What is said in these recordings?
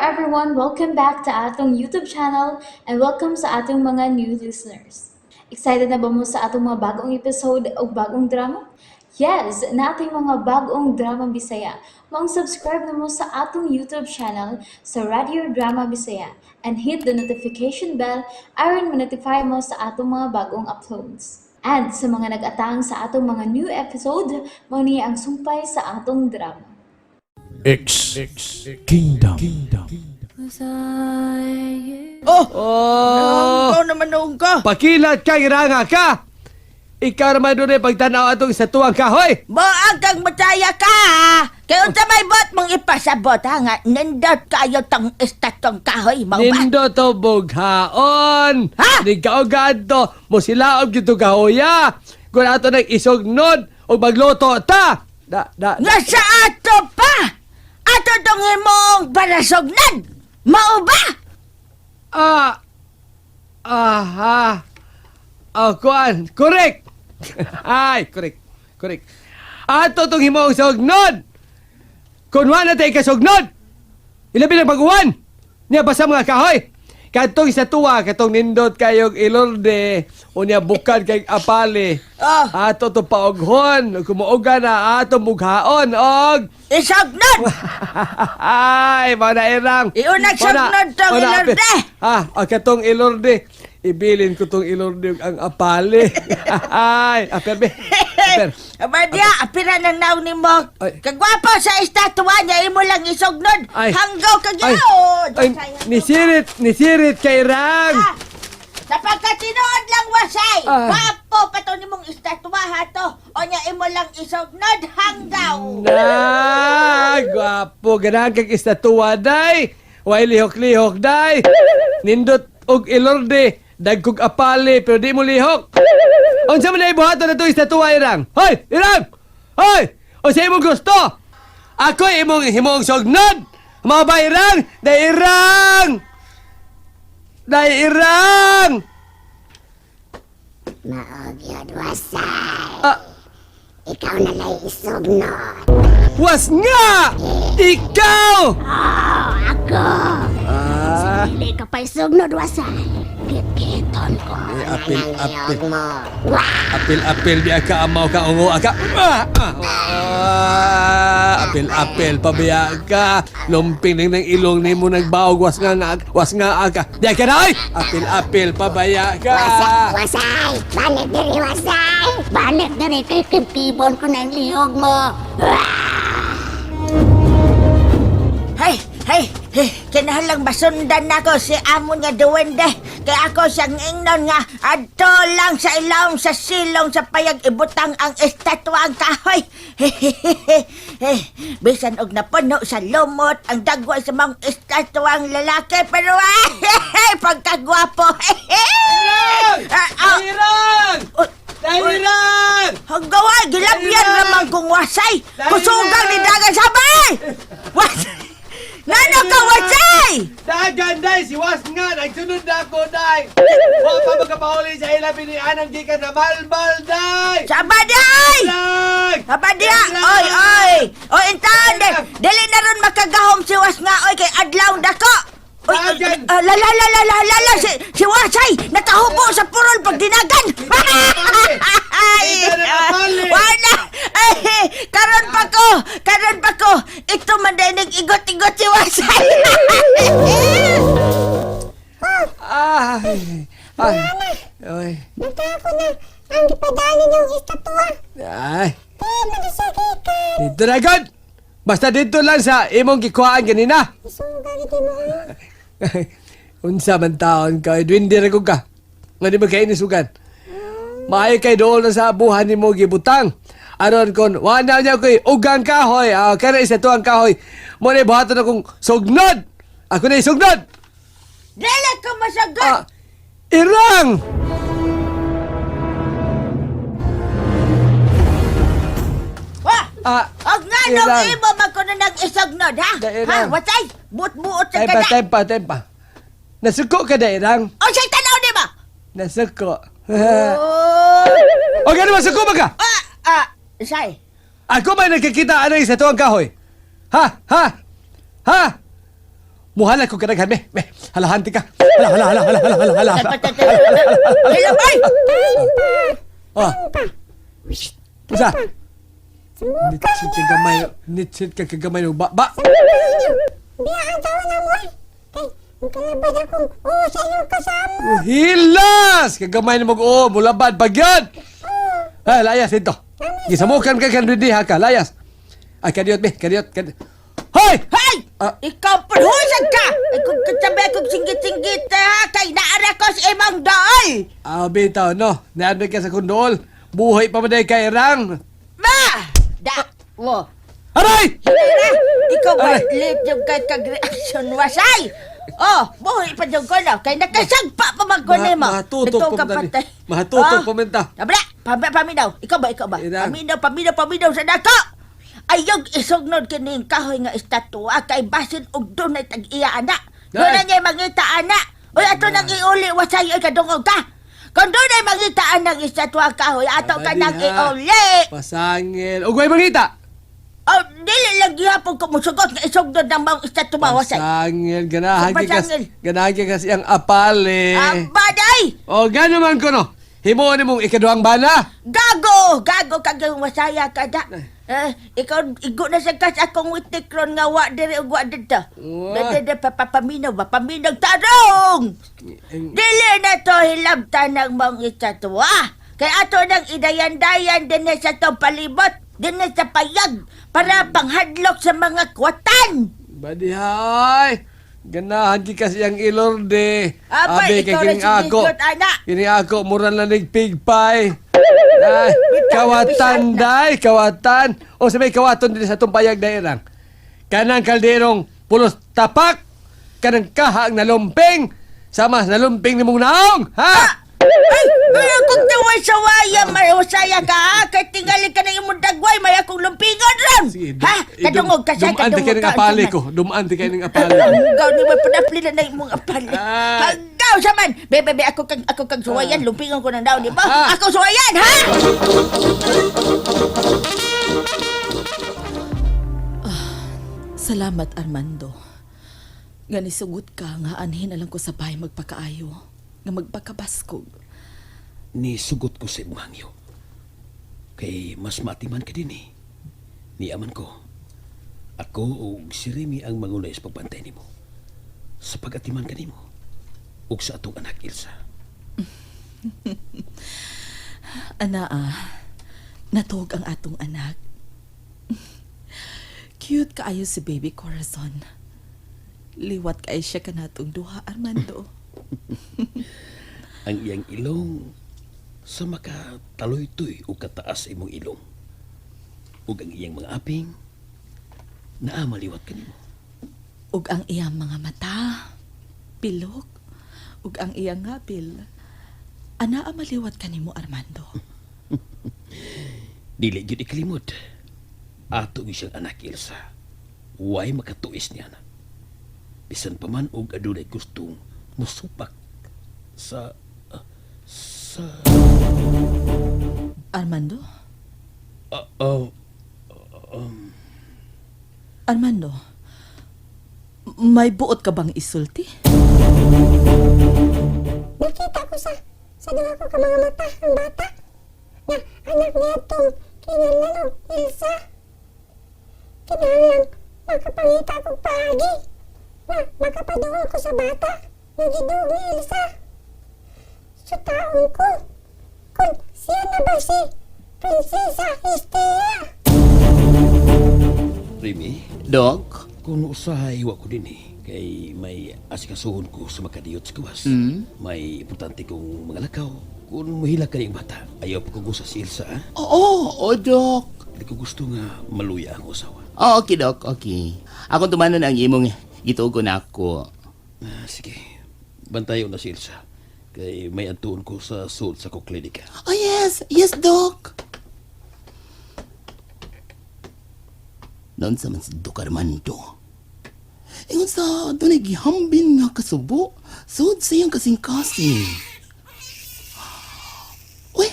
everyone! Welcome back to atong YouTube channel and welcome sa atong mga new listeners. Excited na ba mo sa atong mga bagong episode o bagong drama? Yes, nating mga bagong drama Bisaya. Maong subscribe na mo sa atong YouTube channel sa Radio Drama Bisaya and hit the notification bell aron ma-notify mo sa atong mga bagong uploads. And sa mga nag-atang sa atong mga new episode, mao ni ang sumpay sa atong drama. X Kingdom. Oh! Oh! Ikaw naman noon ka. Pakilat ka, iranga ka! Ikaw naman doon ay pagtanaw atong sa tuwang kahoy! Moang kang mataya ka ha. Kaya unsa may bot mong ipasabot ha nga nindot kayo tong estatong kahoy mao ba? Nindo to bughaon! Ha? Nigkaugad to, musilaob gito kahoya! Kung ato nang isugnod o magluto ta! Da, da, Nga sa ato pa! Ato tong imong barasognan! Mao ba? Ah! Aha! Oh, kuan! Correct! Ay, correct. Correct. Ato tong himong sugnod! Kung wala tayo kasugnod! Ilabi ng pag-uwan! Niya basta mga kahoy! Katong sa tuwa, katong nindot kayong ilorde, o niya bukad kay apali. Oh. Ato to paoghon, kumuoga na ato mughaon, og! Isugnod! Ay, mga nairang. Iunag sugnod tong ilorde. Ah, ang katong ilorde. Ibilin ko tong ilorde ug ang apali. Ay, aper be. Aper. Aba diya, apira ng naong ni mo. Ay. Kagwapo sa estatwa niya, imo lang isugnod. Ay. Hanggaw ka Ay, gyud. ay, nisirit, nisirit kay Rang. Ah, sapagkat tinuod lang wasay, Ah. wapo pa to nimong estatwa ha to. O nya imo lang isugnod hanggaw. Na, gwapo. Ganahan kag istatuwa, day. Way lihok-lihok, day. Nindot og ilorde. Dagkog apali, pero di mo lihok. Unsa man ay buhaton na itong istatuwa, Irang? Hoy, Irang! Hoy! Unsa imong gusto? Ako imong himong sugnod! Mga ba, Irang? Day, Irang! Day, Irang! Maogyod wasay. Ah, Ikaw na lay isugnod. Was nga! Ikaw! Oh, ako. Ah, Dili ka pa isugnod wasay. Gitgiton ko. Eh, apil, Nanang apil. liyog mo. Wah! Apil-apil di ka amaw ka ungo ka. Ah, ah, ah, apil-apil pabiya ka. Lumping ning ng ilong nimo nagbaog was nga nga was nga ka. Di ka na oy. Apil-apil pabaya ka. Wasay, wasay. Balik diri wasay. Balik diri kay kipibon ko ng liyog mo. Wah! Hey, hey, hey, kinahanglang masundan nako si amo nga duwende. Kay ako siyang ingnon nga adto lang sa ilawom sa silong sa payag ibutang ang estatwa ang kahoy. Hey, bisan og napuno sa lumot ang dagway sa mga estatwa ang lalaki pero ay, pagkagwapo. Ah, ah, Dahiran! oh, Dahiran! Hanggawa, gilabyan Dahiran! naman kung wasay. Dahiran! Kusugang ni dagan sabay. Wasay! Nano ka wasay? Dagan day si was nga nagsunod na ako day. Wa pa magkapahuli sa ila binianan gikan na malbal day. Sama di ay! Dahiran! Sama di ay! Oy, oy! Oy, intaon di! Dili na ron makagahom si Was nga, oy, kay adlaw dako! Oy, oy, Dagan! ah, la la la la la la la si, si Wasay nakahubo sa purol pag dinagan. Ay, Kita na kapali. wala. Ay, karon pa ko, karon pa ko. Ito man din igot-igot si Wasay. Ay! Ay! Ay! Nagtako na ang gipadaan ninyong estatwa. Ay! Di man Dito na god! Basta dito lang sa imong gikuhaan ganina. Isuga gid mo ha. Unsa man taon ka, Edwin, di ra ko ka. Nga di magkainisugan. Maayo kay dool na sa buhan nimo gibutang. Aron kon wala niya koy ugang kahoy, ah, kana isa tuang kahoy. Mo na buhaton akong sugnod. Ako na sugnod. Dili ko masagot. Ah, irang! Wah! Ah, Og nga nung Irang. imo man kuno nag isugnod ha? Da, Ha, irang. Wasay? Buot-buot sa Tempa, kada. tempa, tempa. Nasuko ka na, irang. O siya'y tanaw di ba? Nasuko. Oh. O gano'n, masuko ba ka? Ah, ah, say. Ako ba nakikita anay sa tuwang kahoy? Ha? Ha? Ha? Muhala ko kadaghan be. Be, halahan ti ka. Hala hala hala hala hala hala hala. Hello, ay! Ah. Usa. Nitsit ka gamay, nitsit ka kagamay og ba. Ba. Biya ang tawa na mo eh. Kay, ang kalabad akong oo sa iyong kasama. Hilas! Kagamay na mag oo, mulabad pag yun! Ay, layas dito. Gisamukan ka kan ha ka, layas. Ay, kadiyot be, kadiyot, kadiyot. Hoy! Hay! Ah. Ikaw panhusan ka! Ay, kung katabi akong singgit-singgit ha, kay naara ko sa imong dool! Ah, bitaw, no. Naadmi ka sa kundol. Buhay pa man kay Rang. Ba! Da! Wo! Aray! Hinira! Ikaw ba Aray. late yung kay kag-reaction wasay? Oh, buhi pa dyan ko no. Kay nakasagpa pa man ko nimo. Mahatutok Nagtuo pa ka man tani. patay. Mahatutok Oh. pa man ta. Abra, paminaw. Ikaw ba, ikaw ba? Irang. Paminaw, paminaw, paminaw sa dako. Ayog isugnod kining kahoy nga estatwa kay basin og dunay tag-iya ana. Doon na Ay. niya mangita ana. Uy, ato nang iuli wasay oy kadungog ka. Kung dunay mangita anang estatwa kahoy, ato ka nang Abadi, ha. iuli. Pasangil. Ugway mangita! Oh, dili lang gihapon ko musugot nga isugnod ng maong estatwa wasay. Pasangil. Ganahan kay kas, Pasangil. ganahan kay kasi ang apali. Abaday! O, gano'n man ko no. Himuon ni mong ikaduhang bana. Gago! Gago kag wasaya ka da. Eh, ikaw igo na sa kas akong witik ron nga wa diri ug wa didto. Wa. Dede de papaminaw ba paminaw tarong. Dili na to hilabtan ng mga estatwa. Kay ato nang idayan-dayan dinhi sa tong palibot, dinhi sa payag para panghadlok sa mga kwatan. Badihay! Ganahan ki kasi ang ilorde. Abay, Abi, kay ikaw kining na si ako. Bigot, ana. Kini ako, mura na nig pig pie. Ay, kawatan day, kawatan. O sabi, kawaton din sa itong payag dairang. Kanang kalderong pulos tapak, kanang kahang nalumping, sama nalumping ni mong naong, ha? Ay, ay, akong taway sa waya, may usaya ka ha? Kay tingali ka na imong dagway, may akong lumpingon ron. Ha? Kadungog ka siya, Dumaan ti kadungog kayo ng ka. apali ko. Dumaan ti kayo ng apali. Hanggaw ni mo, panapli na na imong apali. Ah. Hanggaw sa man. Be, be, be, ako kang suwayan, lumpingon ko na daw, di ba? Ah. Ako suwayan, ha? Salamat, Armando. Nga nisugot ka nga anhin na lang ko sa bahay magpakaayo. Nga magpakabaskog. Ni sugot ko sa imong hangyo. Kay mas matiman ka din eh. Niaman ko. Ako ug si Remy ang mangunay sa pagbantay nimo. Sa pag-atiman ka nimo. Ug sa atong anak Ilsa. Ana ah, natuog ang atong anak. Cute kaayo si baby Corazon. Liwat kaayo siya kanatong duha, Armando. Ang iyang ilong sa makataloy-toy ug kataas sa imong ilong. Ug ang iyang mga aping naa maliwat kanimo. Ug ang iyang mga mata, pilok, ug ang iyang ngapil. Ana ang maliwat kanimo, Armando. Dili gyud ikalimot. Ato gyud siyang anak Ilsa. Way makatuis niya na. Bisan pa man og adunay gustong musupak sa sa Armando? oh, Armando, may buot ka bang isulti? Nakita ko sa duha ko ka mga mata ang bata. Nga anak niya tong kinahanglan og Ilsa. Kinahanglan makapangita kog paagi. Nga makapaduol ko sa bata. Nga giduog ni Ilsa. Sutaon ko. Kung siya na ba si Prinsesa Estela? Remy, Dok? kung usahay wa ko dinhi kay may asikasuhon ko sa makadiyot sa gawas. May importante kong mga lakaw. Kung muhila ka ning bata, ayaw pa ko gusa si Ilsa, ha? Oo, oh, Dok. Di ko gusto nga maluya ang usawa. Oh, okay, Dok. Okay. Ako tumanon ang imong gitugo na ako. Ah, sige, bantayon na si Ilsa. Kay may adtuon ko sa suot sa ko klinika. Oh, yes. Yes, Dok. Noon sa man si Dok Armando. Ingon sa doon ay gihambin nga kasubo. Sud sa iyang kasing-kasing. Uy,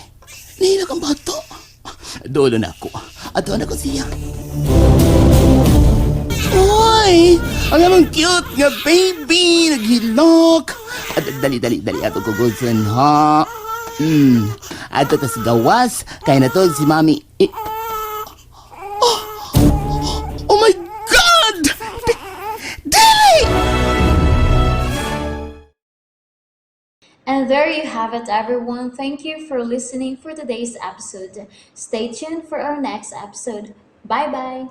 nahilak ang bato. Dulo na ako. Ato na ko siya. Uy! Ay, ang among cute nga baby, naghilok. At dali, dali, dali, ato kugusan, ha? Ato tas gawas, kaya na to si Mami. Eh, oh, oh my God! Dili! And there you have it, everyone. Thank you for listening for today's episode. Stay tuned for our next episode. Bye bye.